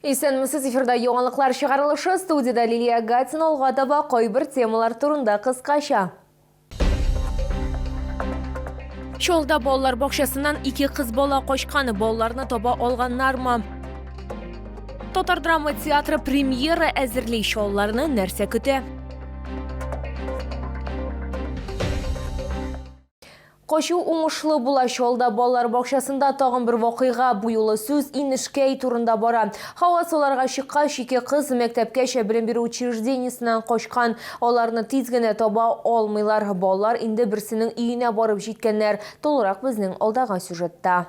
Исәнмесез, эфирда яңалыклар чыгарылышы, студиядә Лилия Гатина. Алга таба кайбер темалар турында кыскача. Чалда балалар бакчасыннан ике кыз бала качкан, балаларны таба алганнармы? Татар драма театры премьера әзерли, чалларны нәрсә көтә? Качу уңышлы була. Чалда балалар бакчасында тагын бер вакыйга. Бу юлы сүз Инешкәй турында бара. Һава суларга чыккач, ике кыз мәктәпкәчә белем бирү учреждениесеннән качкан. Аларны тиз генә таба алмыйлар. Балалар инде берсенең өенә барып җиткәннәр. Тулырак безнең алдагы сюжетта.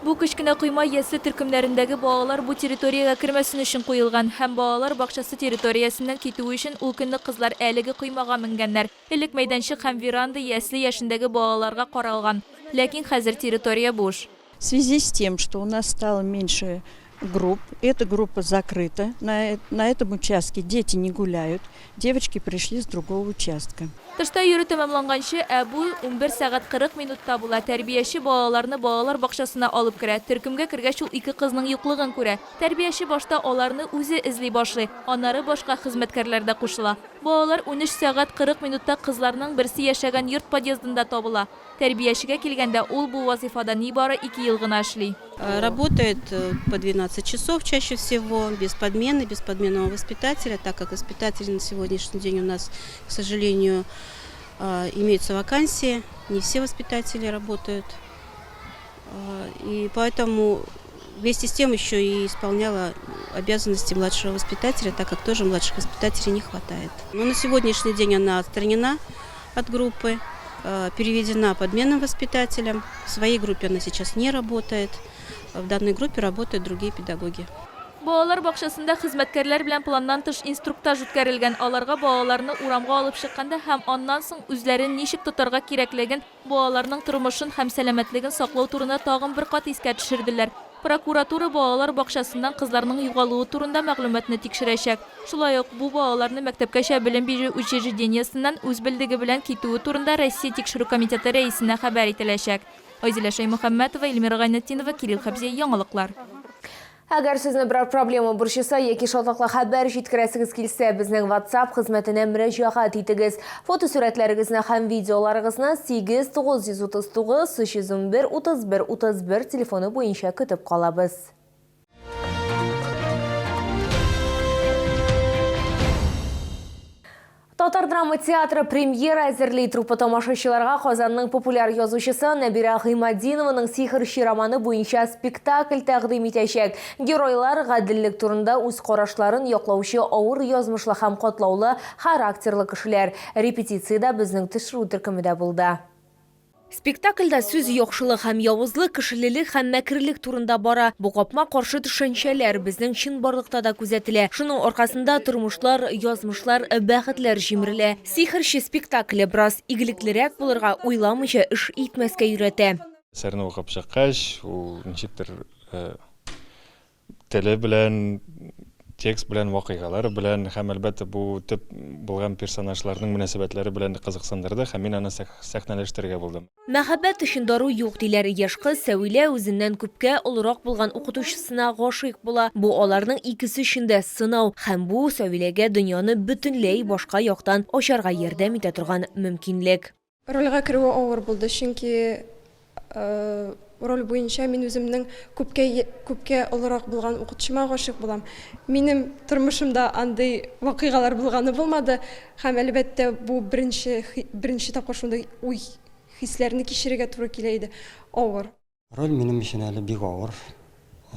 Бу кечкенә койма ясле төркемнәрендәге балалар бу территориягә кермәсен өчен куелган һәм балалар бакчасы территориясеннән китү өчен ул көнне кызлар әлеге коймага менгәннәр. Элек мәйданчык һәм веранда ясле яшендәге балаларга каралган, ләкин хәзер территория буш. В связи с тем, что у нас стало меньше групп, эта группа закрыта, на на этом участке дети не гуляют, девочки пришли с другого участка. Тышта йөрү тәмамланганчы, ә бу 11 сәгать 40 минутта була, тәрбияче балаларны балалар бакчасына алып керә. Төркемгә кергәч ул ике кызның юклыгын күрә. Тәрбияче башта аларны үзе эзли башлый, аннары башка хезмәткәрләр дә кушыла. Балалар 13 сәгать 40 минутта кызларның берсе яшәгән йорт подъездында табыла. Тәрбиячегә килгәндә, ул бу вазыйфада нибары ике ел гына эшли. Работает по 12 часов чаще всего, без подмены, без подменного воспитателя, так как воспитатели на сегодняшний день у нас, к сожалению, имеются вакансии, не все воспитатели работают. И поэтому вместе с тем еще и исполняла обязанности младшего воспитателя, так как тоже младших воспитателей не хватает. Но на сегодняшний день она отстранена от группы, переведена подменным воспитателем. В своей группе она сейчас не работает. В данной группе работают другие педагоги. Балалар бакчасында хезмәткәрләр белән планнан тыш инструктаж үткәрелгән. Аларга балаларны урамга алып чыкканда һәм аннан соң үзләрен ничек тотарга кирәклеген, балаларның тормышын һәм сәламәтлеген саклау турында тагын бер кат искә төшерделәр. Прокуратура балалар бакчасыннан кызларның югалуы турында мәгълүматны тикшерәчәк. Шулай ук бу балаларны мәктәпкәчә белем бирү учреждениесеннән үз белдеге белән китүе турында Россия Тикшерү комитеты рәисенә хәбәр ителәчәк. Айзилә Шәймөхәммәтова, Эльмира Гайнетдинова, Кирилл Хәбзиев, Яңалыклар. Әгәр сезне берәр проблема борчыса яки шатлыклы хәбәр җиткерәсегез килсә, безнең WhatsApp хезмәтенә мөрәҗәгать итегез. Фотосурәтләрегезне һәм видеоларыгызны 8 939 311 31 31 телефоны буенча көтеп калабыз. Татар драма театры премьера әзерли. Труппа тамашачыларга Казанның популяр язучысы Нәбирә Гыйматдинованың Сихерче романы буенча спектакль тәкъдим итәчәк. Геройлар гаделлек турында үз карашларын яклаучы авыр язмышлы һәм катлаулы характерлы кешеләр. Репетициядә безнең төшерү төркеме дә булды. Спектакльдә сүз яхшылык һәм явызлык, кешелелек һәм мәкерлек турында бара. Бу капма-каршы төшенчәләр безнең чынбарлыкта да күзәтелә. Шуның аркасында тормышлар, язмышлар, бәхетләр җимерелә. Сихерче спектакле бераз игелеклерәк булырга, уйламыйча эш итмәскә өйрәтә. Әсәрне укып чыккач, ул ничектер Теле белән, текст белән, вакыйгалар белән һәм, әлбәттә, бу төп булган персонажларның мөнәсәбәтләре белән кызыксындырды һәм мин аны сәхнәләштерергә булдым. Мәхәббәт өчен дару юк, диләр. Яшь кыз Сәвилә үзеннән күпкә олырак булган укытучысына гашыйк була. Бу аларның икесе өчен дә сынау һәм бу Сәвиләгә дөньяны бөтенләй башка яктан ачарга ярдәм итә торган мөмкинлек. Рольгә керүе авыр булды, чөнки роль буенча мин үземнең күпкә күпкә олырак булган укытучыма гашыйк булам. Минем тормышымда андый вакыйгалар булганы булмады һәм, әлбәттә, бу беренче беренче тапкыр шундый уй хисләрне кичерергә туры килә иде. Авыр. Роль минем өчен әле бик авыр.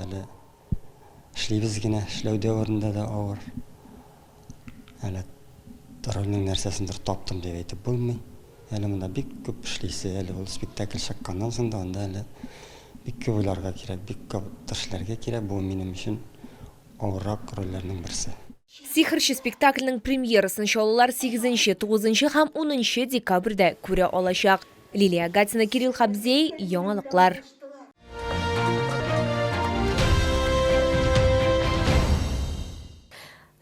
Әле эшлибез генә, эшләү дәверендә дә авыр. Әле рольнең нәрсәсендер таптым дип әйтеп булмый. Әле монда бик күп эшлисе, әле ул спектакль чыкканнан соң да анда әле бик күп уйларга кирәк, бик күп эшләргә кирәк. Бу минем өчен авыррак рольләрнең берсе. Сихерче спектакленең премьерасын чаллылар сигезенче, тугызынчы һәм унынчы декабрьдә күрә алачак. Лилия Гатина, Кирилл Хабзей, Яңалыклар.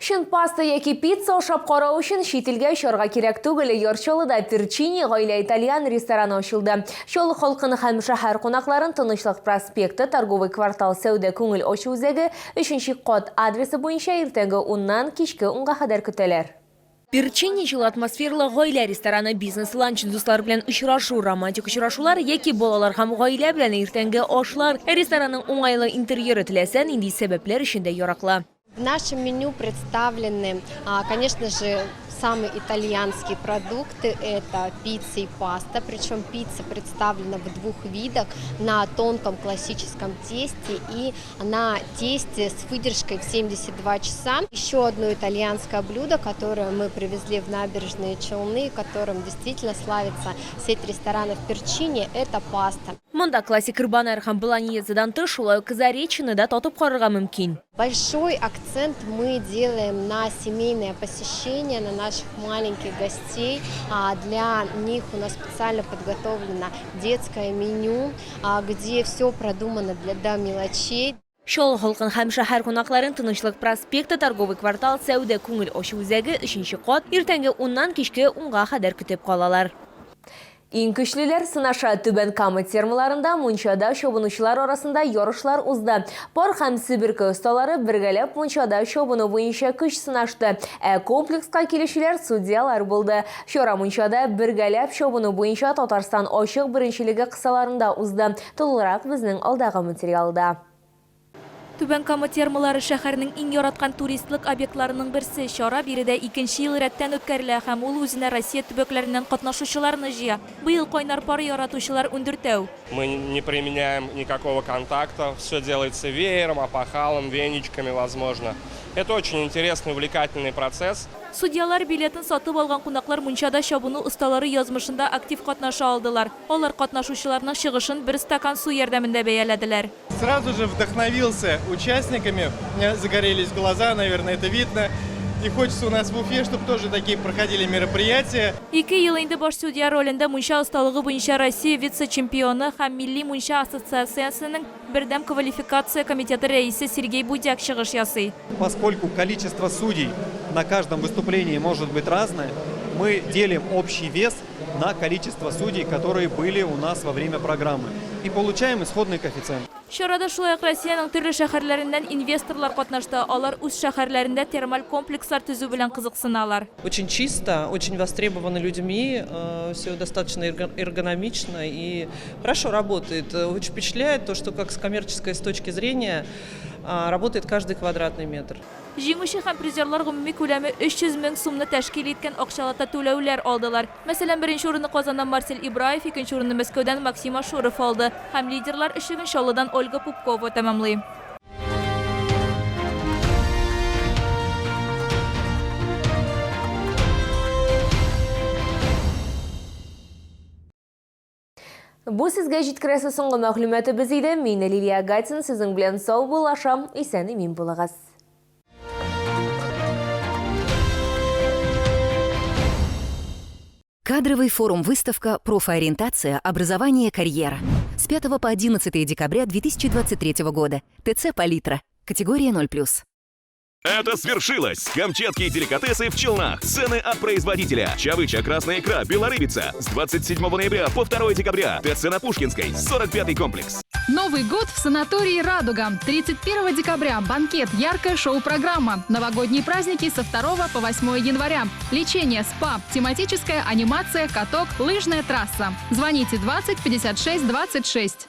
Чын паста яки пицца ашап карау өчен чит илгә очарга кирәк түгел. Яр Чаллыда Перчини гаилә итальян рестораны ачылды. Чаллы халкын һәм шәһәр кунакларын Тынычлык проспекты, Торговый квартал сәүдә-күңел ачу үзәге, өченче кат адресы буенча иртәнге уннан кичке унга кадәр көтәләр. Перчини җылы атмосфералы гаилә рестораны, бизнес-ланч, дуслар белән очрашу, романтик очрашулар яки балалар һәм гаилә белән иртәнге ашлар. Ресторанның уңайлы интерьеры теләсә нинди сәбәпләр өчен дә яраклы. В нашем меню представлены, конечно же, самые итальянские продукты. Это пицца и паста. Причем пицца представлена в двух видах. На тонком классическом тесте и на тесте с выдержкой в 72 часа. Еще одно итальянское блюдо, которое мы привезли в Набережные Челны, которым действительно славится сеть ресторанов Перчини, это паста. Монда классик карбонара һәм болоньезадан тыш, шулай ук казаречины да татып карарга мөмкин. Большой акцент мы делаем на семейное посещение, на наших маленьких гостей. Для них у нас специально подготовлено детское меню, где все продумано до мелочей. Чаллы халкын һәм шәһәр кунакларын Тынычлык проспекты, Торговый квартал, сәүдә күңел ачу үзәге, өченче кат, иртәнге уннан кичке унга кадәр көтеп калалар. Иң көчлеләр сынаша. Түбән Кама термаларында мунчада чабынучылар арасында ярышлар узды. Пар һәм себерке осталары бергәләп мунчада чабыну буенча көч сынашты. Ә комплекска килүчеләр судьялар булды. Чара мунчада бергәләп чабыну буенча Татарстан ачык беренчелеге кысаларында узды. Тулырак безнең алдагы материалда. Түбән Кама термалары шәһәрнең иң яраткан туристлык объектларының берсе. Чара биредә икенче ел рәттән үткәрелә һәм ул үзенә Россия төбәкләреннән катнашучыларны җыя. Быел кайнар пар яратучылар ундүртәү. Мы не применяем никакого контакта, все делается веером, опахалом, веничками, возможно. Это очень интересный, увлекательный процесс. Судьялар билетын сатып алган кунаклар мунчада чабыну осталары язмышында актив катнаша алдылар. Алар катнашучыларның чыгышын бер стакан су ярдәмендә бәяләделәр. Сразу же вдохновился участниками, у меня загорелись глаза, наверное, это видно. И хочется у нас в Уфе, чтобы тоже такие проходили мероприятия. Ике ел инде баш судья ролендә мунча осталыгы буенча Россия вице-чемпионы һәм Милли мунча ассоциациясенең бердәм квалификация комитеты рәисе Сергей Будяк чыгыш ясый. Поскольку количество судей на каждом выступлении может быть разное, мы делим общий вес на количество судей, которые были у нас во время программы, и получаем исходный коэффициент. Чарада шулай ук Россиянең төрле шәһәрләреннән инвесторлар катнашты. Алар үз шәһәрләрендә термаль комплекслар төзү белән кызыксыналар. Очень чисто, очень востребовано людьми, все достаточно эргономично и хорошо работает. Очень впечатляет то, что как с коммерческой с точки зрения работает каждый квадратный метр. Җиңүче һәм призерлар гомуми күләме 300 мең сумны тәшкил иткән акчалата түләүләр алдылар. Мәсәлән, беренче урынны Казаннан Марсель Ибраев, икенче урынны Мәскәүдән Максим Ашуров алды. Һәм лидерлар өчлеген Чаллыдан Ольга Пупкова тәмамлый. Бу сезгә җиткерәсе соңгы мәгълүматыбыз иде. Мин Лилия Гатин сезнең белән саубуллашам. Исән-имин булыгыз. Кадровый форум-выставка «Профориентация. Образование. Карьера». С 5 по 11 декабря 2023 года. ТЦ «Палитра». Категория 0+. Это свершилось! Камчатские деликатесы в Челнах. Цены от производителя. Чавыча, красная икра, белорыбица. С 27 ноября по 2 декабря. ТЦ на Пушкинской, 45-й комплекс. Новый год в санатории «Радуга». 31 декабря. Банкет, яркая шоу-программа. Новогодние праздники со 2 по 8 января. Лечение, спа, тематическая анимация, каток, лыжная трасса. Звоните 20 56 26.